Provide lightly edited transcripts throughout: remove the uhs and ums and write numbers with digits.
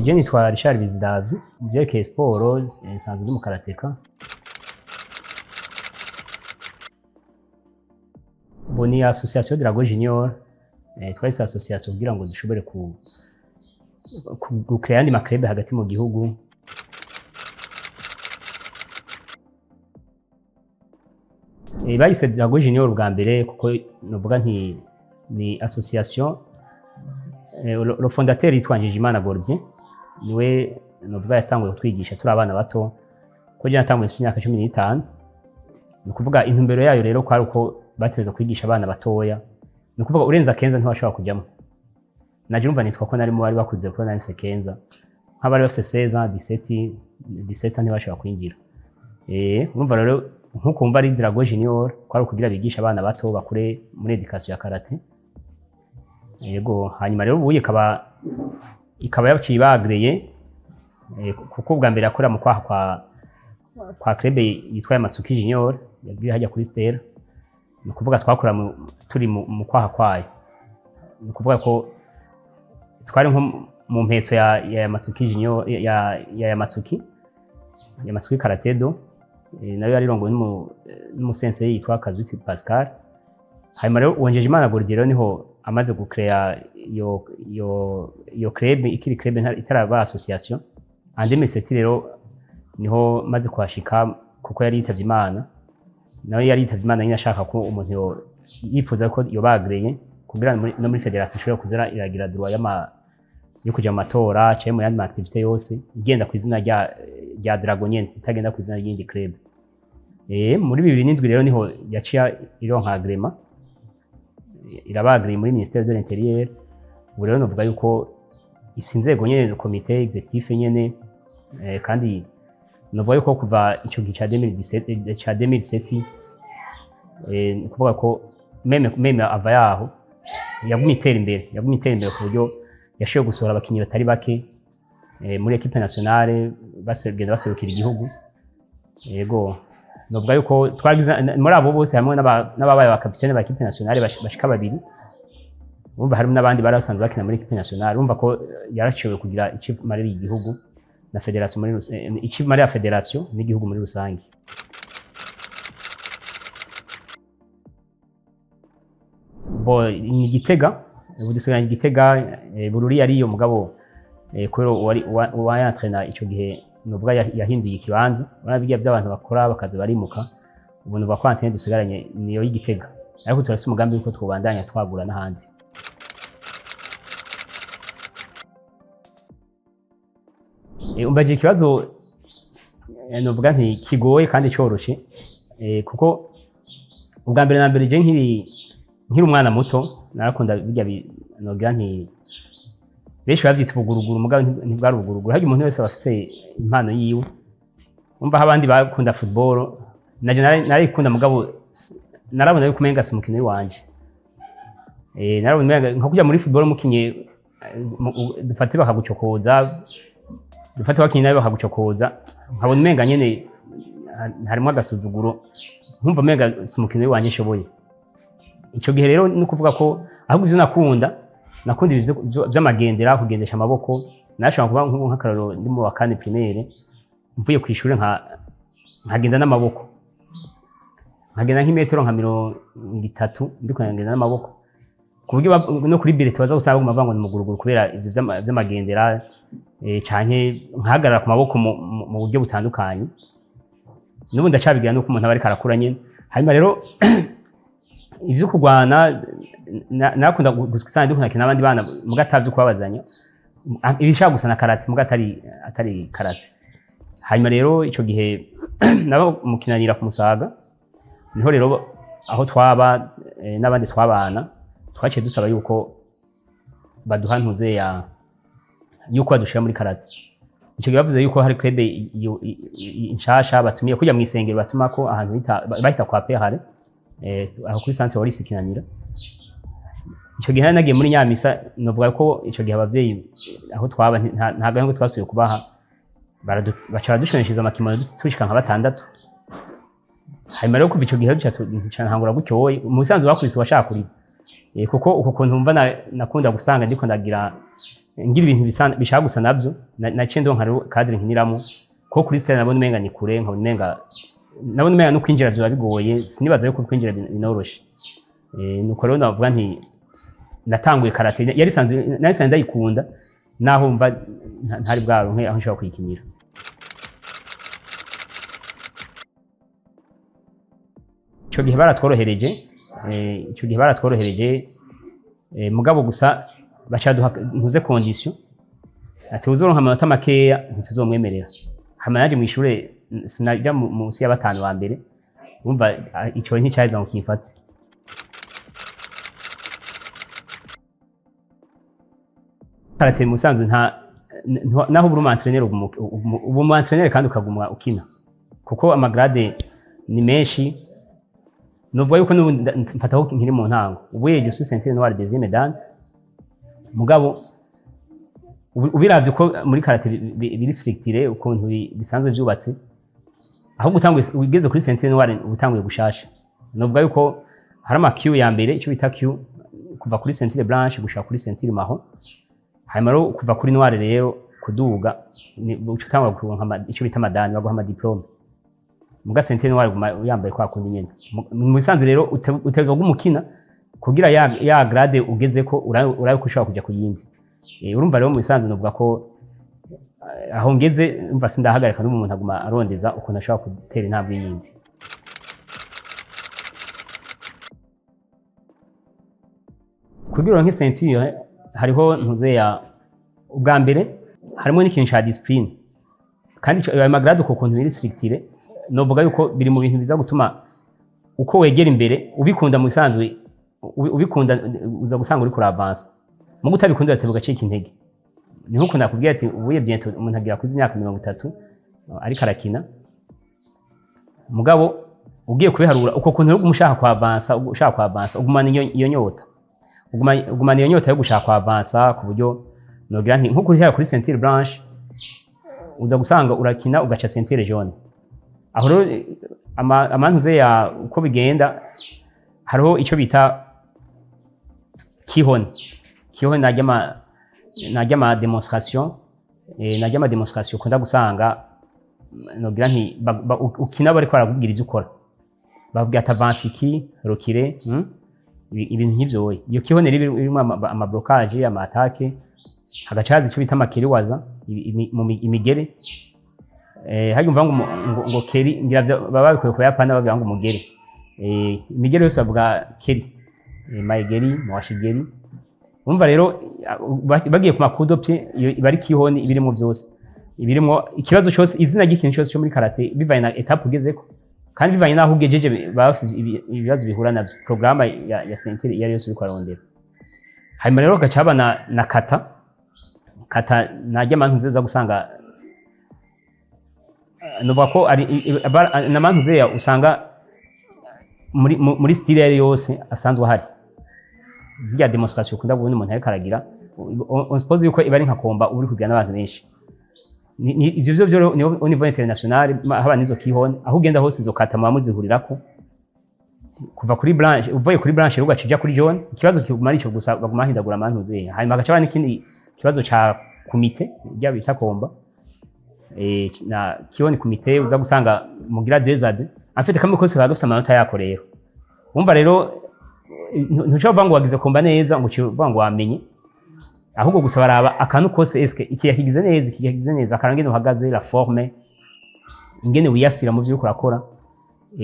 Je nitwa Richard Bizindavyi. Mu vyerekeye siporo, nsanzwe ndi umukarateka. Ubu ni association Dragon Junior. Twahise association kugira ngo dushobore gucrea ayandi ma club hagati mu gihugu. Bayise Dragon Junior bwa mbere kuko novuga nti ni association, le fondateur yitwa Njejimana Gordien, niwe novuga yatanguye kutwigisha turi abana bato, ko je natanguye mfise imyaka 15. Ni ukuvuga intumbero yayo rero kwari uko bategerezwa kwigisha abana batoya, ni ukuvuga urenza 15 ntiwashobora kujamwo. Naje urumva nitwa ko nari mu bari bakuze, kuko nari mfise 15, nk'abari bafise 16 ans, 17, 17 ntibashobora kwinjira. Urumva rero nkuko wumva ari Dragon Junior, kwari ukugira bigisha abana bato bakure muri education ya karate. Yego, hanyuma rero ubu ikaba yaciye bagreye, kuko ubwa mbere yakorera mu kwaha kwa club yitwa Yamatsuki Junior yagiye hajya kuri Stella. Ni ukuvuga twakora turi mu kwaha kwayo, ni ukuvuga ko twari nko mu mpetso ya Yamatsuki Junior, ya Yamatsuki Karatedo. Nayo yarirongowe n'umusensei yitwa Kazuti Pascal. Hanyuma rero uwo Njejimana Gordien rero niho amaze gucrea iyo club, ikiri club itaraba association, en 2007 rero niho maze kuhashika, kuko yari yitavye Imana. Nawe yari yitavye Imana nyine ashaka ko umuntu yo yifuza ko yoba agreye kugira no muri fédération ishobora kuza iragira droit yo kuja mu matora canke mu yandi ma activité yose, igenda ku izina rya Dragon nyene, itagenda ku izina ry'iyindi club. Muri 2007 rero niho yaciye ironka agrément, iraba agréée muri ministère de l'Intérieur. Ubu rero novuga yuko ifise inzego nyene, comité exécutif nyene, kandi novuga yuko kuva ico gihe ca 2017, ca 2007, ni ukuvuga ko même ava yaho yagumye itera imbere, yagumye itera imbere ku buryo yashoboye gusohora abakinyi batari bake muri équipe nationale, bagenda baserukira igihugu. Yego, novuga yuko twagize muri abo bose hamwe n'ababaye abakapitene ba équipe nationale bashika babiri. Urumva harimo n'abandi bari basanzwe bakina muri équipe nationale. Urumva ko yaraciwe kugira ico imarira igihugu na fédération muri ico imarira fédération n'igihugu muri rusange. Bo ni Gitega, ubu dusigaranye Gitega. Bururi yariyo, mugabo kubera uwari uwayantrena ico gihe novuga yahinduye ikibanza. Urabona birya vy'abantu bakora bakaza barimuka. Ubu nuvuga ko antene dusigaranye niyo y'Igitega, ariko turafise umugambi yuko twobandanya twagura n'ahandi. Umbaje ikibazo, novuga nti kigoye kandi coroshe, kuko ubwa mbere na mbere je nkiri umwana muto narakunda birya nogira nti benshi bavyita ubuguruguru, mugabo ntibwari ubuguruguru. Harya umuntu wese aba afise impano yiwe. Umva aho abandi bakunda football, naje narayikunda, mugabo narabona yuko umenga si umukino w'iwanje. Narabona umenga nka kuja muri football mukinye, dufate bakagucokoza, dufate bakinye nabi bakagucokoza, nkabona umenga nyene harimwo agasuzuguro, nkumva umenga si umukino w'iwanje nshoboye. Ico gihe rero ni ukuvuga ko ahubwo ivyo nakunda ibi vy'amagendera, kugendesha amaboko. Narashobora kuba nk'akarorero ndi mu wa kane primaire, mvuye kw'ishure nkagenda n'amaboko, nkagenda nk'imetero nka 30 ndiko ngenda n'amaboko, ku buryo no kuri bulletin baza gusanga baguma bavuga ngo ni muguruguru kubera ivyo vy'amagendera, canke nkahagarara ku maboko mu buryo butandukanye. N'ubu ndacabigira, nuko umuntu aba ariko arakura nyene. Hanyuma rero ivyo kurwana, nakunda gusanga ndiko nakina n'abandi bana, muga atavyo kubabazanya, ibishaka gusa na karate, muga atari karate. Hanyuma rero ico gihe nabo mukinanira ku Musaga, niho rero aho twaba, n'abandi twabana, twaciye dusaba yuko baduha ntuze ya yuko badushira muri karate. Ico gihe bavuze yuko hari club nshasha batumiye kujya mu isengero, batumako ahantu bahita kwa Pehare, aho kuri centre wari Kinanira. Ico gihe nari nagiye muri Nyamisa. Novuga ko ico gihe abavyeyi aho twaba nta gahembwe twasubiye kubaha, baca baradushoneshereza amakimono tushika nka batandatu. Hanyuma rero kuva ico gihe duca ntangura gutyoye. Mu bisanzwe bakubise uwashaka kurira. Kuko uko kuntu mva nakunda gusanga ndiko ndagira ngira ibintu bishaka gusa navyo, naciye ndonka rero cadre nkiniramo, ko kuri stade nabona umenga ni kure, nkabona umenga, nabona umenga no kwinjira vyoba bigoye. Sinibaza yuko kwinjira binoroshe. Nuko rero navuga nti natanguye karate yari sanzwe, nari sanzwe ndayikunda, naho mva ntari bwaronke aho nshobora kuyikinira. Ico gihe baratworohereje, ico gihe baratworohereje, mugabo gusa bacaduha ntuze condition ati uzoronka amanota makeya ntituzomwemerera. Hama naje mw'ishure sinaja munsi ya batanu ba mbere. Urumva ico nticaheza ngo kimfate. Karate mu busanzwe nta naho uba uri umu entraîneur, uba umu entraîneur kandi ukaguma ukina, kuko ama grade ni menshi. Novuga yuko n'ubu mfataho nkiri mu ntango. Ubu je suis ceinture noire deuxième dan, mugabo ubiravye uko muri karate biri structuré, ukuntu bisanzwe vyubatse, ahubwo utanguye ugeze kuri ceinture noire uba utanguye gushasha. Novuga yuko hari ama kyu ya mbere, icyo bita kyu, kuva kuri ceinture blanche gushika kuri ceinture marron. Hanyuma rero kuva kuri noire rero kuduga uca utangura kuronka ico bita ama dan, baguha ama diplôme. Muga ceinture noire guma yambaye kwa kundi nyene. Mu bisanzwe rero utegerezwa kuguma ukina kugira ya grade ugezeko urabe ko ushobora kuja ku yindi. Urumva rero mu bisanzwe novuga ko aho ngeze umva sindahagarika, n'ubu umuntu aguma arondeza ukuntu ashobora gutera intambwe yindi. Kugira uronke ceinture hariho ntuze ya ubwa mbere, harimo n'ikintu ca discipline. Kandi ayo ma grade uko kuntu biri structuré, novuga yuko biri mu bintu biza gutuma uko wegera imbere ubikunda. Mu bisanzwe ubikunda uza gusanga uriko uravansa, mugo utabikunda urateba ugacika intege. Ni nkuko nakubwiye ati ubuye bientôt umuntu agira kuri imyaka 30 ariko arakina, mugabo ugiye kubiharura uko kuntu uri ushaka kwavansa, ushaka kwavansa, ugumana iyo nyota, ugumana iyo nyota yo gushaka kwavansa, ku buryo nogira nti nko kurihera kuri ceinture blanche uza gusanga urakina ugaca ceinture jaune. Aho rero amantuze ya uko bigenda, hariho icyo bita kihon. Kihon najya ama démonstration, najya ama démonstration ukunda gusanga nogira nti ukina bariko barakubwira ivyo ukora, babwira ati avance iki, reculer, Ibintu nk'ivyo. We iyo kihon rero irimo ama blocage, ama attaque, hagaca haza icyo bita ama keri waza, imigere. Harya umva ngo ngo keri ngira baba babikuye ku Bayapani, bavuga ngo umugere. Imigere yose bavuga keri, maegeri, mawashigeri. Urumva rero bagiye ku ma coups de pied, iyo iba ari kihon, ibirimo byose, ibirimo ikibazo cyose, izina ry'ikintu cyose cyo muri karate, bivanye na étape ugezeko kandi bivanye n'aho ugejeje, baba bafite ibibazo bihura navyo, programme ya ceinture iyo ari yose uriko ararondera. Hanyuma rero hagaca haba na kata. Kata najya amantu nziza gusanga nuvuga ko ari n'amantu nziza usanga muri style iyo ari yose asanzwe ahari. Zirya démonstration ukunda kubona umuntu ariko aragira, on suppose yuko iba ari nka combat uri kugira n'abantu benshi. Ivyo vyo ni au niveau international, haba nizo kihon, aho ugenda hose izo kata muba muzihurirako. Kuva kuri blanche, uvuye kuri blanche rero ugaca uja kuri jaune, ikibazo kiguma ari ico gusa, baguma bahindagura amantu zehe. Hanyuma hagaca haba n'ikindi kibazo ca kumite, rya bita combat, na kihon kumite, uza gusanga mugira 2 à 2. En fait kamwe kose kaba gafise amanota yako. Rero wumva rero ntushobora kuvuga ngo wagize combat neza ngo uciye uvuga ngo wamenye, ahubwo gusa baraba akantu kose: eske iki yakigize neza, iki yakigize neza, akaranga ingene uhagaze, la forme, ingene wiyasira mu vyo uriko urakora.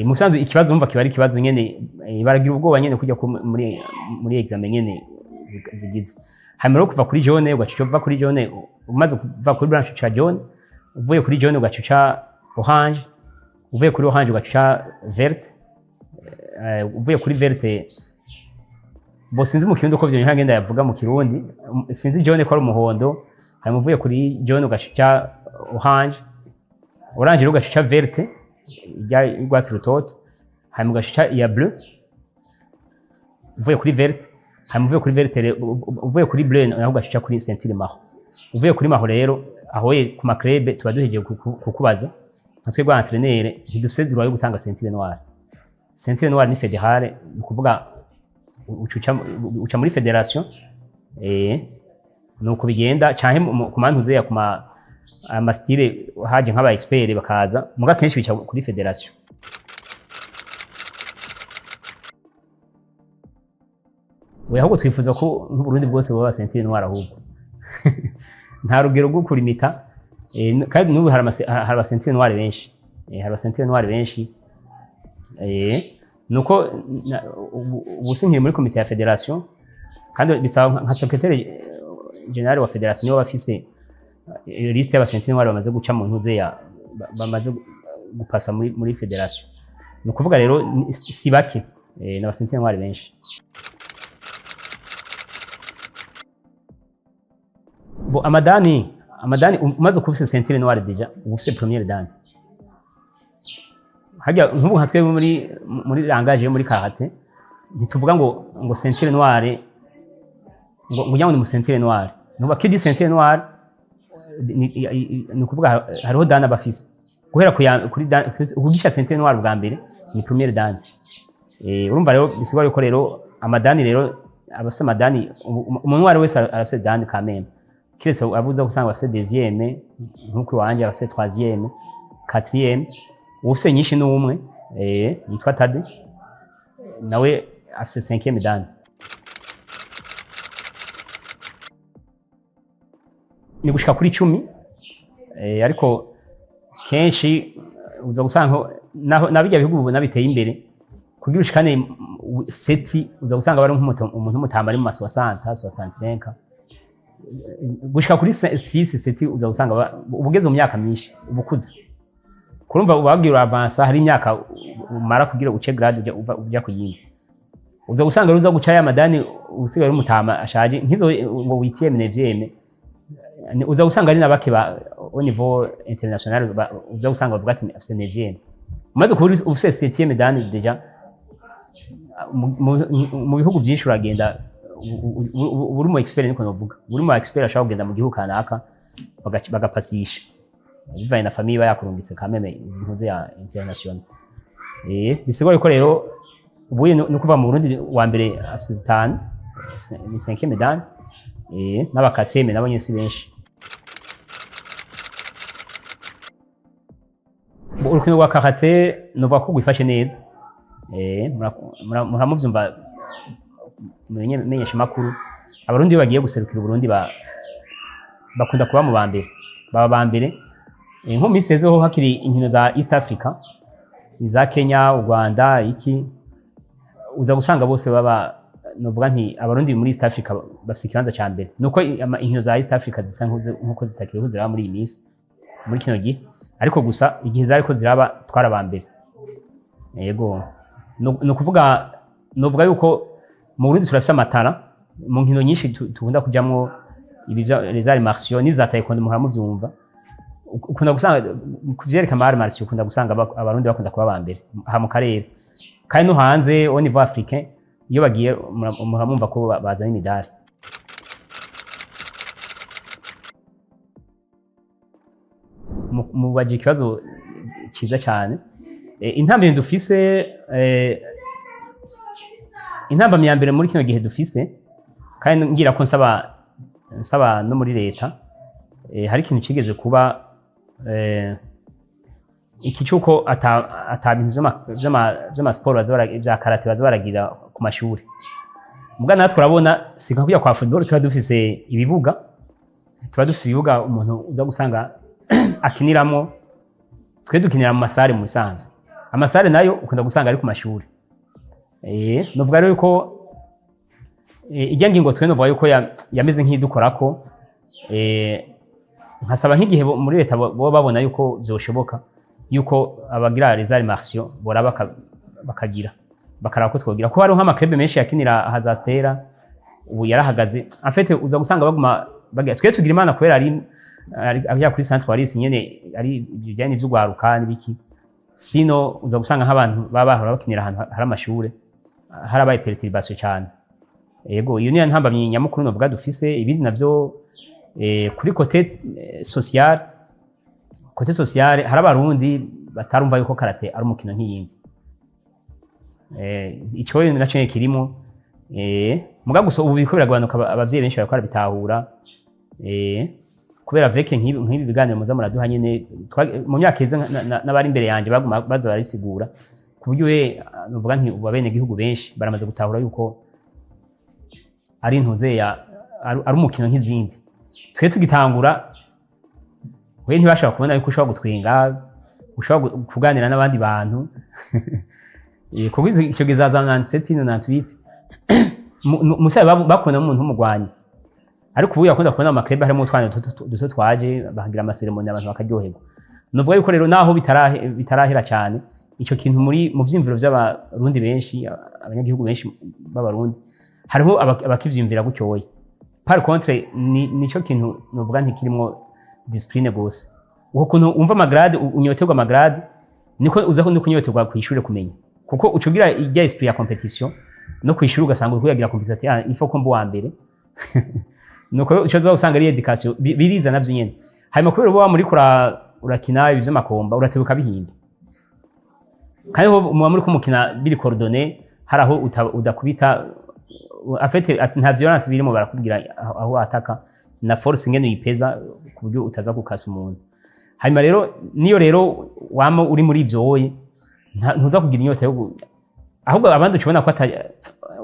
Musanzwe ikibazo wumva kiba ari ikibazo nyene, baragira ubwoba nyene kujya muri examen nyene zigize. Hanyuma rero kuva kuri jaune ugaca uva kuri jaune, umaze kuva kuri blanche uca jaune, uvuye kuri jaune ugaca uca orange, uvuye kuri orange ugaca uca verte, uvuye kuri verte, bo sinzi mu Kirundi uko vyo ngenda yavuga mu Kirundi, sinzi jaune ko ari umuhondo. Hanyuma uvuye kuri jaune ugaca uca orange, orange rero ugaca uca verte ijya y'urwatsi rutoto, hanyuma ugaca uca iya bleu uvuye kuri verte. Hanyuma uvuye kuri verte uvuye kuri bleu naho ugaca uca kuri ceinture marron. Uvuye kuri marron rero, aho ye ku ma club tuba duhejeje kukubaza. Nka twebwe entraîneur ntidufise droit yo gutanga ceinture noire. Ceinture noire ni fédérale, ni ukuvuga Uca muri fédération, nuko bigenda, canke ku mantuze ya kuma ama styles, haje nk'aba expert bakaza, muga kenshi bica kuri fédération. We ahubwo twifuza ko nk'Uburundi bwose buba ceinture noire. Ahubwo nta rugero rwo kurimita, kandi n'ubu hari aba ceinture noire benshi, hari aba ceinture noire benshi. Nuko ubu sinkiri muri komite ya fédération, kandi bisaba nka secrétaire général wa fédération niwe bafise liste y'aba ceinture noire bamaze guca mu ntuze ya bamaze gupasa muri fédération. Ni ukuvuga rero si bake, n'aba ceinture noire benshi. Bo amadani, umaze kuba ufise ceinture noire, déjà uba ufise première dan. Harya nk'ubu nka twebwe muri langage yo muri karate ntituvuga ngo ceinture noire, ngo ujya ngo ni mu ceinture noire. Nuba qui dit ceinture noire ni ukuvuga hariho dan abafise guhera kuri dan. Kugisha ceinture noire bwa mbere ni première dan. Urumva rero bisigura yuko rero amadani, rero abafise amadani, umuntu uwo ari wese arafise dan quand même, kiretse abuza gusanga bafise deuxième, nk'uko iwanje abafise troisième, quatrième. Uwufise nyinshi ni umwe, yitwa Tade, nawe afise cinquième dan. Ni gushika kuri 10, ariko kenshi uza gusanga naho nabijya bihugu ubona biteye imbere, kugira ushikane sept, uza gusanga bari nk'umuntu w'umutama ari mu ma 60, 65, gushika kuri 6, 7, uza gusanga uba ugeze mu myaka myinshi, uba ukuze. Kurumva ubabwira uravansa, hari imyaka umara kugira uce grade uja ku yindi. Uza gusanga rero uza guca ya madani usigaye uri umutama ashaje, nk'izo ngo huitième, neuvième, uza gusanga ari na bake ba au niveau international uza gusanga bavuga ati afise neuvième. Umaze kuba ufise septième dan déjà, mu bihugu byinshi uragenda uri mu expert, niko novuga, uri mu expert ashobora kugenda mu gihugu kanaka bagapasisha bivanye na famille iba yakurungitse kameme izi ntuze ya international. Bisigura ko rero ubuye no kuva mu Burundi wa mbere afise zitanu, ni cinquième dan, n'aba quatrième nabo nyene si benshi. Urukino rwa karate novuga ko rwifashe neza. Muramuvyumva mu menyeshamakuru, Abarundi iyo bagiye guserukira Uburundi bakunda kuba mu ba mbere, baba ba mbere. Nko mu minsi iheze ho hakiri inkino za East Africa, iza Kenya, u Rwanda, iki, uza gusanga bose baba, novuga nti Abarundi muri East Africa bafise ikibanza ca mbere. Nuko inkino za East Africa zisa nkuko zitakiriho ziraba muri iyi minsi, muri kino gihe, ariko gusa igihe zariko ziraba twari aba mbere. Yego, ni ukuvuga novuga yuko mu Burundi turafise amatara mu nkino nyinshi tukunda kujamwo, ibi vya les arts martiaux n'iza taekwondo muhora muvyumva. Ukunda gusanga kuvyereka ama arts martiaux, ukunda gusanga Abarundi bakunda kuba aba mbere aha mu karere, kandi no hanze au niveau africain iyo bagiye muhora mwumva ko bazana imidari. Mubaje ikibazo ciza cyane. Intambamyi dufise, intambamyi ya mbere muri kino gihe dufise, kandi ngira ko nsaba no muri leta, hari ikintu kigeze kuba, iki cyuko ata bintu vy'amasiporo vya karate baza baragira ku mashuri. Muga natwe urabona si nka kujya kwa football, tuba dufise ibibuga, umuntu uza gusanga akiniramo. Twe dukinira mu ma salles mu bisanzwe, ama salles nayo ukunda gusanga ari ku mashuri. Novuga rero yuko ijya ngingo twe novuga yuko yameze nk'idukorako, nkasaba nk'igihe muri leta bo babona yuko vyoshoboka yuko abagira les arts martiaux bora bakagira bakaraba ko twogira, ko hariho nk'ama clubs menshi yakinira aha za Stella ubu yarahagaze. En fait uza gusanga baguma bagira, twe tugira Imana kubera ari kuri centre Waris nyene, ari ibijyanye n'ivy'ugwaruka n'ibiki. Sino uza gusanga nk'abantu baba bahora bakinira ahantu hari amashure harabaye perturbation cyane. Yego, iyo niyo ntambamyi nyamukuru novuga dufise. Ibindi navyo, kuri côté social, côté social hari Abarundi batarumva yuko karate ari umukino nk'iyindi. Ico naco nyene kirimo. Muga gusa ubu biriko biragabanuka, abavyeyi benshi bariko barabitahura, kubera veke nk'ibi biganiro muza muraduha nyene. Mu myaka iheze n'abari imbere yanje baguma baza barabisigura, ku buryo we novuga nti ubu abenegihugu benshi baramaze gutahura yuko ari intuze ya ari umukino nk'izindi. Twe tugitangura, we ntibashobora kubona yuko ushobora gutwenga, ushobora kuganira n'abandi bantu. Kuko ico gihe za 97, 98, musabe bakunda umuntu w'umugwanyi, ariko ubu yakunda kubona ama clubs harimo utwana duto twaje bakagira ama cérémonies, abantu bakaryoherwa. Novuga yuko rero naho bitarahera cyane ico kintu muri mu vyiyumviro vy'Abarundi benshi, abanyagihugu benshi b'Abarundi, hariho abakivyiyumvira gutyoye. Par contre nico kintu novuga ntikirimwo discipline gose. Uko kuntu wumva ama grades, unyoterwa ama grades, niko uza no kunyoterwa kw'ishure kumenya, kuko uca ugira ijya esprit ya compétition no kw'ishure, ugasanga uriko uragira compétition ati: "Ah, il faut ko mba uwa mbere." Nuko uca uza usanga ari éducation biriza navyo nyene. Hanyuma kubera uba muri kura urakina ibi vy'ama combats, uratebuka bihimba, kandi ho muba muri kumukina biri coordonné, hari aho udakubita, en fait nta violence birimo, barakubwira aho wataka na force ingene uyipeza ku buryo utaza gukasa umuntu. Hanyuma rero niyo rero wama uri muri ivyo woye ntuza kugira inyota yo ahubwo abandi ucibona ko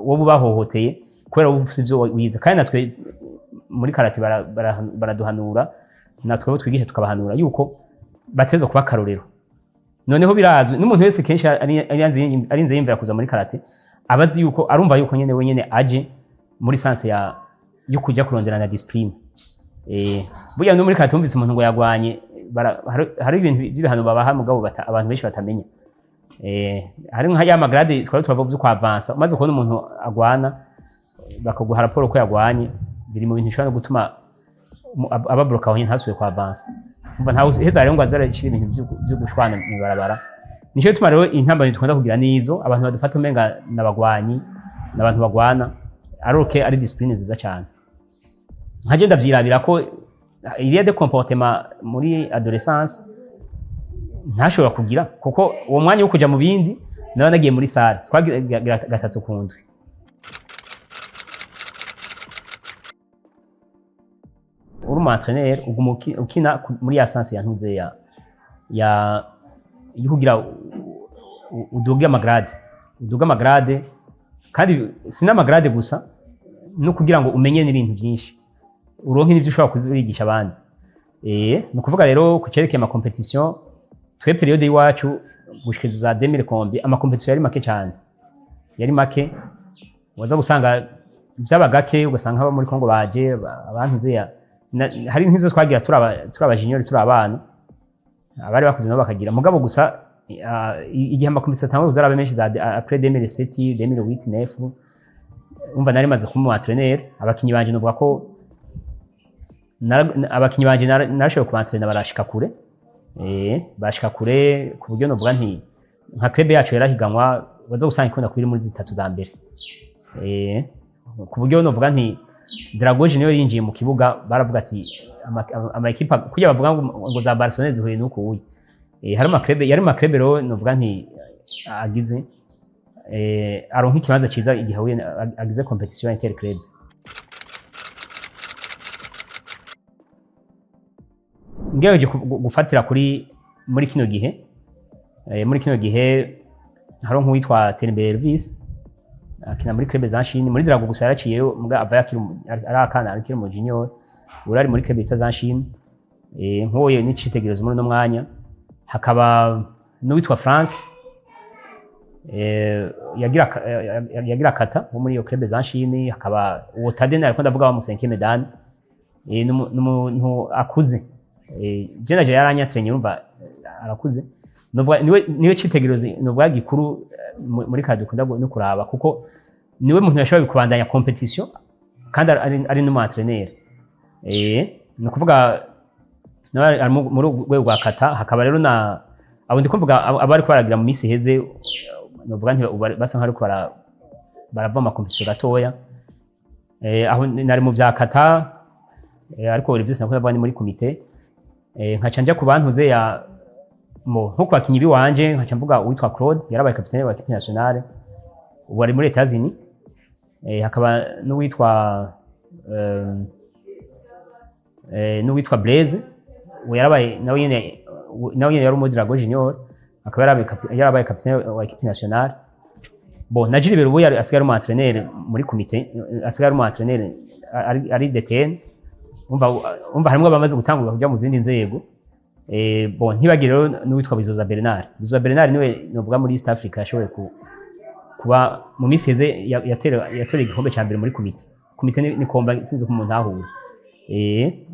wowe ubahohoteye kubera wowe ufise ivyo wize. Kandi natwe muri karate baraduhanura, natwe abo twigisha tukabahanura yuko bategerezwa kuba akarorero. Noneho birazwi n'umuntu wese kenshi arinze yiyumvira kuza muri karate, aba azi yuko arumva yuko nyene wenyene aje muri sens ya yo kuja kurondera na discipline. Burya no muri karate wumvise umuntu ngo yagwanye, hari ibintu by'ibihano babaha, mugabo abantu benshi batamenya. Hari nka ya ma grades twari turavuga vyo kwavansa, umaze kubona umuntu agwana bakaguha raporo ko yagwanye, biri mu bintu bishobora no gutuma aba bloqué aho nyene, ntasubire kwavansa. Umva, ntawe heza rero ngo aze arashira ibintu vyo gushwana mw'ibarabara. Nico gituma rero intambamyi dukunda kugira nizo abantu badufata umenga n'abagwanyi, n'abantu bagwana, aroke ari discipline nziza cyane. Nkaje ndavyirabira ko il y a des comportements muri adolescence ntashobora kugira, kuko uwo mwanya wo kuja mu bindi naba nagiye muri salle. Twagira gatatu ku ndwi. Uri umu entraîneur, uguma ukina muri ya sens ya ntuze ya yo kugira uduge ama grades, uduge ama grades. Kandi si n'ama grades gusa, no kugira ngo umenye n'ibintu byinshi, uronke n'ivyo ushobora kuzigisha abandi. Ni ukuvuga rero ku cerekeye ama compétitions, twe période y'iwacu gushika izo za 2000 combien, ama compétitions yari make cyane, yari make. Waza gusanga byaba gake, ugasanga abo muri Kongo baje abantu nzeya hari nk'izo twagira turi aba junior, turi abana, abari bakuze nabo bakagira. Mugabo gusa igihe ama compétitions atangwa kuza araba menshi za après 2007, 2008, 9, umva nari maze kuba umu entraîneur. Abakinyi banje, novuga ko abakinyi banje narashoboye kubantrena barashika kure, bashika kure ku buryo novuga nti nka club yacu yarahiganwa, waza gusanga ikunda kuba iri muri zitatu za mbere, ku buryo novuga nti Dragon niyo yinjiye mu kibuga baravuga ati ama équipes kugira bavuga ngo za Barcelona zihuye n'uku uye. Hari ama clubs, yari ama clubs rero novuga nti agize aronka ikibanza ciza igihe ahuye agize compétition inter club. Ngerageje gufatira kuri muri kino gihe, muri kino gihe hari nk'uwitwa Terimbere Elvis akina muri club za Chine, muri Drago gusa yaraciyeyo, muga ava yakiri ari akana, akiri mu junior, uri ari muri club yitwa za Chine. Nk'uwo n'icitegererezo muri uno mwanya. Hakaba n'uwitwa Frank, yagira kata wo muri iyo club za Chine. Hakaba uwo Tadena ariko ndavuga wa mu 5e dan, n'umuntu akuze. Je naje yaranyatranye, urumva arakuze. Novuga niwe citegererezo novuga gikuru muri kadi dukunda no kuraba, kuko niwe muntu yashoboye kubandanya compétition kandi ari n'umu entraîneur. Ni ukuvuga nawe ari muri urwego rwa kata. Hakaba rero na abo ndi kuvuga abo ariko baragira mu minsi iheze, novuga nti ubu basa nkaho ariko barava mu ma compétitions gatoya. Aho nari mu vya kata, ariko Olivier sinakunda ndavuga ni muri komite. Nkaca nja ku bantuze ya mo nko ku bakinyi biwanje, nkaca mvuga uwitwa Claude yarabaye capitaine wa équipe nationale, ubu ari muri Etats-Unis. Hakaba n'uwitwa Blaise, uwo yarabaye nawe nyene yari umu Dragon Junior, akaba yarabaye capitaine wa équipe nationale. Bon, na Gilbert ubu asigaye ari umu entraîneur muri comité, asigaye ari umu entraîneur ari DTN. Umva harimwo abamaze gutangura kuja mu zindi nzego. Bon, ntibagire rero n'uwitwa Bizoza Bernard. Bizoza Bernard niwe novuga muri East Africa yashoboye kuba mu minsi iheze yatoreye igikombe ca mbere muri comité. Comité ni combat, sinzi ko umuntu ahura.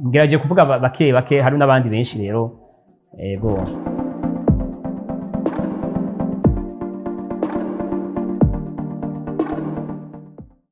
Ngerageje kuvuga bake bake, hari n'abandi benshi rero. Ego.